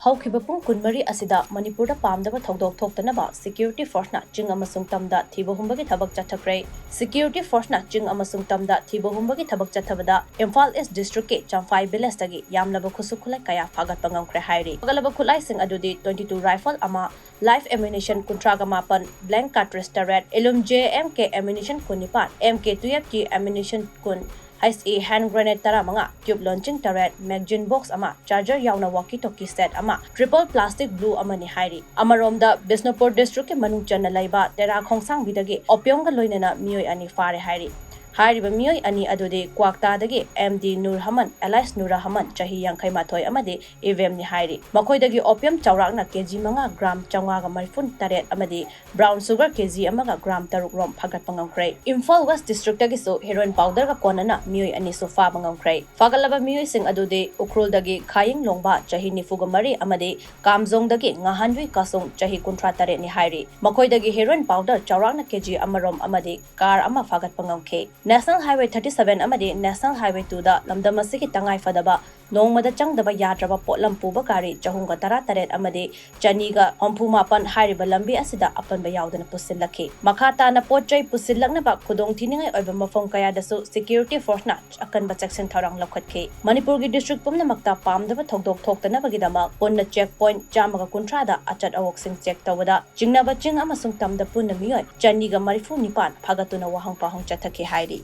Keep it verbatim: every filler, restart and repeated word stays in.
ꯍꯧꯈꯤꯕ ꯄꯨꯡ ꯀꯨꯟꯃꯔꯤ ꯑꯁꯤꯗ ꯃꯅꯤꯄꯨꯔꯗ ꯄꯥꯝꯗꯕ ꯊꯧꯗꯣꯛ ꯊꯣꯛꯇꯅꯕ ꯁꯦꯀ꯭ꯌꯨꯔꯤꯇꯤ ꯐꯣꯔꯁꯅ ꯆꯤꯡ ꯑꯃꯁꯨꯡ ꯇꯝꯗ ꯊꯤꯕ ꯍꯨꯝꯕꯒꯤ ꯊꯕꯛ ꯆꯠꯊꯈ꯭ꯔꯦ꯫ ꯁꯦꯀ꯭ꯌꯨꯔꯤꯇꯤ ꯐꯣꯔꯁꯅ ꯆꯤꯡ ꯑꯃꯁꯨꯡ ꯇꯝꯗ ꯊꯤꯕ ꯍꯨꯝꯕꯒꯤ ꯊꯕꯛ ꯆꯠꯊꯕꯗ ꯏꯝꯐꯥꯜ ꯏꯁ ꯗꯤꯁꯇ꯭ꯔꯤꯛꯀꯤ ꯆꯝꯐꯥꯏ ꯚꯤꯂꯦꯖꯇꯒꯤ ꯌꯥꯝꯂꯕ ꯈꯨꯠꯁꯨ ꯈꯨꯠꯂꯥꯏ ꯀꯌꯥ ꯐꯥꯒꯠꯄ ꯉꯝꯈ꯭ꯔꯦ ꯍꯥꯏꯔꯤ꯫ ꯐꯥꯒꯠꯂꯕ ꯈꯨꯠꯂꯥꯏꯁꯤꯡ ꯑꯗꯨꯗꯤ twenty two rifle ꯑꯃ, live ammunition ꯀꯨꯟꯊ꯭ꯔꯥꯒ ꯃꯥꯄꯟ, blank cartridge ꯇꯔꯦꯠ, Illum J M K ammunition ꯀꯨꯟꯅꯤꯄꯥꯟ, M K twelve ꯀꯤ ammunition ꯀꯨꯟ, H E hand grenade ꯇꯔꯥꯃꯉꯥ, tube launching ꯇꯔꯦꯠ, magazine box ꯑꯃ, charger ꯌꯥꯎꯅ walkie talkie set ꯑꯃ, triple plastic blue ꯑꯃꯅꯤ ꯍꯥꯏꯔꯤ꯫ ꯑꯃꯔꯣꯝꯗ, ꯕꯤꯁꯅꯨꯄꯨꯔ ꯗꯤꯁꯇ꯭ꯔꯤꯛꯀꯤ ꯃꯅꯨꯡ ꯆꯟꯅ ꯂꯩꯕ ꯇꯦꯔꯥ ꯈꯣꯡꯁꯥꯡꯕꯤꯗꯒꯤ opiumꯒ ꯂꯣꯏꯅꯅ ꯃꯤꯑꯣꯏ ꯑꯅꯤ ꯐꯥꯔꯦ ꯍꯥꯏꯔꯤ꯫ ꯍꯥꯏꯔꯤꯕ ꯃꯤꯑꯣꯏ ꯑꯅꯤ ꯑꯗꯨꯗꯤ ꯀ꯭ꯋꯥꯛꯇꯥꯗꯒꯤ M D Nur ꯍꯃꯟ alias Nur ꯍꯃꯟ, ꯆꯍꯤ ꯌꯥꯡꯈꯩ ꯃꯥꯊꯣꯏ ꯑꯃꯗꯤ ꯏꯕꯦꯝꯅꯤ ꯍꯥꯏꯔꯤ꯫ ꯃꯈꯣꯏꯗꯒꯤ opium ꯆꯥꯎꯔꯥꯛꯅ ꯀꯦꯖꯤ ꯃꯉꯥ gram ꯆꯥꯝꯃꯉꯥꯒ ꯃꯔꯤꯐꯨ ꯇꯔꯦꯠ ꯑꯃꯗꯤ brown sugar ꯀꯦꯖꯤ ꯑꯃꯒ gram ꯇꯔꯨꯛ ꯔꯣꯝ ꯐꯥꯒꯠꯄ ꯉꯝꯈ꯭ꯔꯦ꯫ ꯏꯝꯐꯥꯜ ꯋꯦꯁ ꯗꯤꯁꯇ꯭ꯔꯤꯛꯇꯒꯤꯁꯨ heroin powderꯒ ꯀꯣꯟꯅꯅ ꯃꯤꯑꯣꯏ ꯑꯅꯤꯁꯨ ꯐꯥꯕ ꯉꯝꯈ꯭ꯔꯦ꯫ ꯐꯥꯒꯠꯂꯕ ꯃꯤꯑꯣꯏꯁꯤꯡ ꯑꯗꯨꯗꯤ ꯎꯈ꯭ꯔꯨꯜꯗꯒꯤ ꯈꯥꯌꯤꯡ ꯂꯣꯡꯕ, ꯆꯍꯤ ꯅꯤꯐꯨꯒ ꯃꯔꯤ ꯑꯃꯗꯤ ꯀꯥꯝꯖꯣꯡꯗꯒꯤ ꯉꯥꯍꯥꯟꯋꯤ ꯀꯥꯁꯨꯡ, ꯆꯍꯤ ꯀꯨꯟꯊ꯭ꯔꯥ ꯇꯔꯦꯠꯅꯤ ꯍꯥꯏꯔꯤ꯫ ꯃꯈꯣꯏꯗꯒꯤ heroin powder ꯆꯥꯎꯔꯥꯛꯅ ꯀꯦꯖꯤ ꯑꯃꯔꯣꯝ ꯑꯃꯗꯤ car ꯑꯃ ꯐꯥꯒꯠꯄ ꯉꯝꯈꯤ꯫ National Highway thirty seven ꯑꯃꯗꯤ National Highway twoꯗ ꯂꯝꯗꯝ ꯑꯁꯤꯒꯤ ꯇꯉꯥꯏ ꯐꯗꯕ ꯅꯣꯡꯃꯗ ꯆꯪꯗꯕ ꯌꯥꯗ꯭ꯔꯕ ꯄꯣꯠꯂꯝ ꯄꯨꯕ ꯒꯥꯔꯤ ꯆꯍꯨꯝꯒ ꯇꯔꯥ ꯇꯔꯦꯠ ꯑꯃꯗꯤ ꯆꯅꯤꯒ ꯍꯨꯝꯐꯨ ꯃꯥꯄꯟ ꯍꯥꯏꯔꯤꯕ ꯂꯝꯕꯤ ꯑꯁꯤꯗ ꯑꯄꯟꯕ ꯌꯥꯎꯗꯅ ꯄꯨꯁꯤꯜꯂꯛꯈꯤ꯫ ꯃꯈꯥ ꯇꯥꯅ ꯄꯣꯠ ꯆꯩ ꯄꯨꯁꯤꯜꯂꯛꯅꯕ ꯈꯨꯗꯣꯡꯊꯤꯅꯤꯡꯉꯥꯏ ꯑꯣꯏꯕ ꯃꯐꯝ ꯀꯌꯥꯗꯁꯨ ꯁꯦꯀ꯭ꯌꯨꯔꯤꯇꯤ ꯐꯣꯔꯁꯅ ꯑꯀꯟꯕ ꯆꯦꯛꯁꯤꯟ ꯊꯧꯔꯥꯡ ꯂꯧꯈꯠꯈꯤ꯫ ꯃꯅꯤꯄꯨꯔꯒꯤ ꯗꯤꯁꯇ꯭ꯔꯤꯛ ꯄꯨꯝꯅꯃꯛꯇ ꯄꯥꯝꯗꯕ ꯊꯧꯗꯣꯛ ꯊꯣꯛꯇꯅꯕꯒꯤꯗꯃꯛ ꯄꯨꯟꯅ check point ꯆꯥꯝꯃꯒ ꯀꯨꯟꯊ꯭ꯔꯥꯗ ꯑꯆꯠ ꯑꯋꯣꯛꯁꯤꯡ check ꯇꯧꯕꯗ ꯆꯤꯡꯅꯕ ꯆꯤꯡ ꯑꯃꯁꯨꯡ ꯇꯝꯗ ꯄꯨꯟꯅ ꯃꯤꯑꯣꯏ ꯆꯅꯤꯒ ꯃꯔꯤꯐꯨ ꯅꯤꯄꯥꯟ ꯐꯥꯒꯠꯇꯨꯅ ꯋꯥꯍꯪ ꯄꯥꯎꯍꯪ ꯆꯠꯊꯈꯤ ꯍꯥꯏꯔꯤ꯫